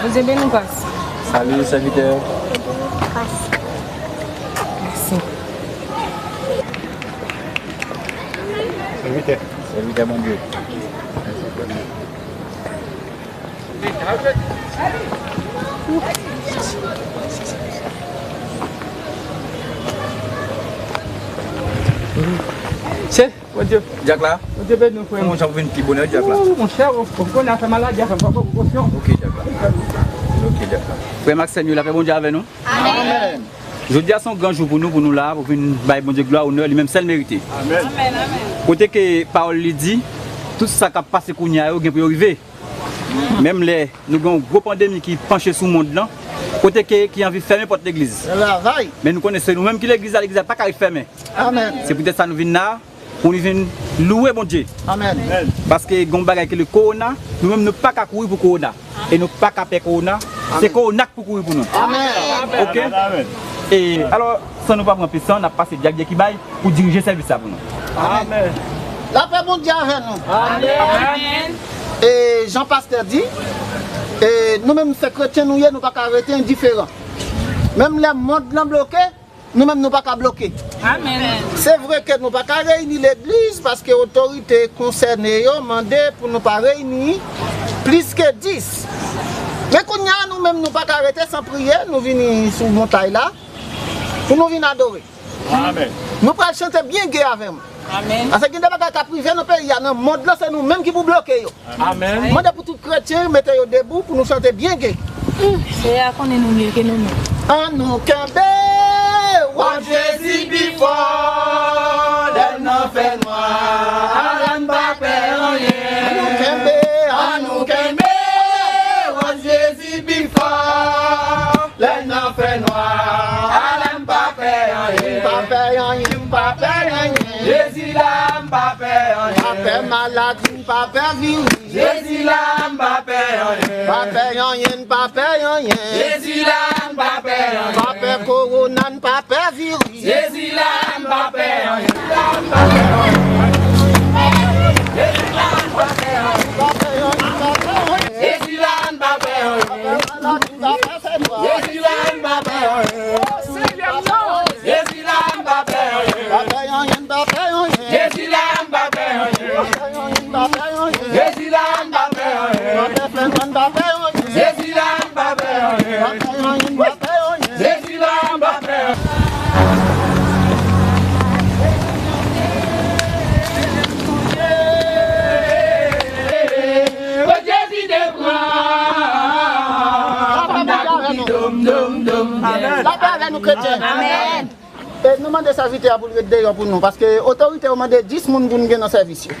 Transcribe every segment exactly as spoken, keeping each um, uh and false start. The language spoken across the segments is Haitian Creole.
Bondye beni w, pas. Salut, serviteur. Pas. Mèsi. Serviteur. Serviteur Bondye. Chef, Bondye. Dyak la? Bondye beni w, frè m. Kòman w vin pi bonè, Dyak la? Ou, monchè, ou, ou konnen afè maladi a fè m pa pran prekosyon. Ok, Dyak la. Ok, Dyak la. Frè m ak sè m yo, lapè Bondye avè nou. Amèn. Jodi a se yon gran jou pou nou, pou nou la, pou vin bay Bondye glwa, onè, li menm sèl merite. Amèn. Kote ke pawòl li di, tout sa k ap pase kounye a yo gen pou yo rive. Menm lè nou gen yon gwo pandemi ki panche sou mond lan, kote ke ki anvi fèmen pòt legliz. Men nou konnen se nou menm ki legliz la, legliz la pa ka ret fèmen. Amèn. Se poutèt sa nou vin la, pou nou vin louwe Bondye. Amèn. Paske gen yon bagay ki le kowona, nou menm nou pa ka kouri pou kowona. E nou pa ka pè kowona, se kowona k pou kouri pou nou. Amèn. Ok? E alò, san nou pa pran plis tan, n ap pase Dyak Djekibay pou dirije sèvis la pou nou. Amèn. Lapè Bondye avè nou. Amèn. E jan pastè di, e nou menm se kretyen nou ye, nou pa ka rete endiferan. Menm lè mond lan bloke, nou menm nou pa ka bloke. Amèn. Se vre ke nou pa ka reyini legliz paske otorite konsène yo mande pou nou pa reyini plis ke dis. Men kounye a, nou menm nou pa ka rete san priye, nou vini sou montay la pou nou vin adore. Amèn. Nou pral chante byen ge avè m. Amèn. Paske gen de bagay k ap rive nan peyi a, nan mond lan, se nou menm ki pou bloke yo. Amèn. Mande pou tout kretyen mete yo debou pou nou chante byen ge. Seyè a konnen nou mye ke nou menm. Ann nou kenbe Wòch Jezi pi fò, lè nan fènwa, ala n pa pè anyen. Ann nou kenbe, ann nou kenbe Wòch Jezi pi fò, lè nan fènwa, ala n pa pè anyen. M pa pè anyen, m pa pè anyen. Jezi la, m pa pè anyen. Pa pè maladi, m pa pè viris. Jezi la, m pa pè anyen. Pa pè anyen, n pa pè anyen. Jezi la, m pa pè anyen. Pa pè kowona, n pa pè viris. Jezi la, m pa pè anyen. Jezi la, m pa pè anyen. Jezi la, m pa pè anyen. Jezi la, m pa pè anyen. Jezi la, m pa pè anyen. Pa pè anyen, pa pè anyen. Jezi la, m pa pè anyen. Pa pè anyen, pa pè anyen. Jezi la, m pa pè anyen. Pa pè fè mwen, pa pè anyen. Jezi la, m pa pè anyen. Pa pè anyen, pa pè anyen. Jezi la, m pa pè anyen. Kot Jezi te pran, m ta kouri dom, dom, dom. Lapè avè nou, kretyen. Amèn. E nou mande sèvitè a pou l ret deyò pou nou, paske otorite yo mande dis moun pou n gen nan sèvis yo.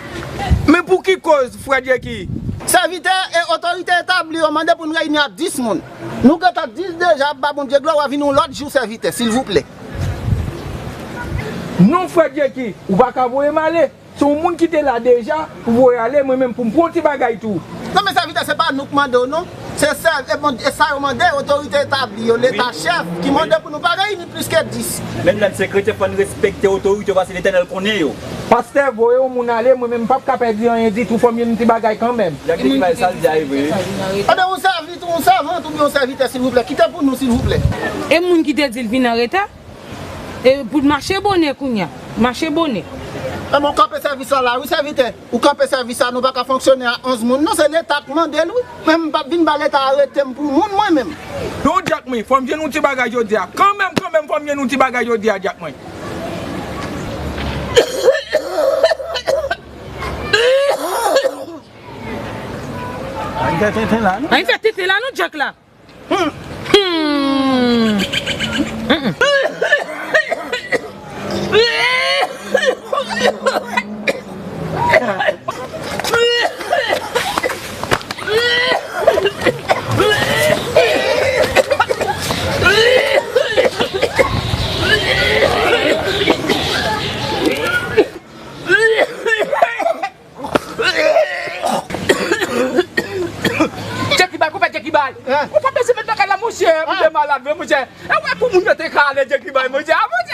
Men pou ki koz, frè Djeki? Sèvitè e otorite etabli yo mande pou n reyini a dis moun. Nou gentan dis deja, ap ba Bondye glwa, w a vini yon lòt jou, sèvitè, silvouplè. Non, frè Djeki, ou pa ka voye m ale. Se yon moun ki te la deja pou voye ale, mwen menm pou m pran yon ti bagay tou. Non, men sèvitè, se pa nou k mande w, non. Se sè, e bon, e sa yo mande, otorite etabli yo, Leta chèf, ki mande pou nou pa reyini plis ke dis. Menm lè n se kretyen, fò n respekte otorite yo, paske Letènèl konnen yo. Pastè, voye yon moun ale, mwen menm m p ap ka pèdi anyen ditou, fò m jwenn yon ti bagay kanmenm. Jan ki te bay sa l di a, e vre. Tande, yon sèvit, yon sèvant oubyen yon sèvitè, silvouplè, kite pou nou, silvouplè. E moun ki te di l vin an reta? E pou mache bonè kounye a. Mache bonè. E mwen kanpe sèvis la la, wi, sèvitè. Ou kanpe sèvis la, nou pa ka fonksyone a onz moun. Non, se Leta k mande l, wi. Men m p ap vin ba Leta arete m pou moun, mwen menm. Non, Dyak mwen, fò m jwenn yon ti bagay jodi a. Kanmenm, kanmenm, fò m jwenn yon ti bagay jodi a, Dyak mwen. Ann fè tenten la, non? Ann fè tenten la, non, Dyak la? Hmm. Djekibay, konpè Djekibay. Hein? Ou pa bezwen met nan kay la, monchè. Monchè malad vre, monchè. E wè pou moun yo te ka ale Djekibay, monchè. A, monchè.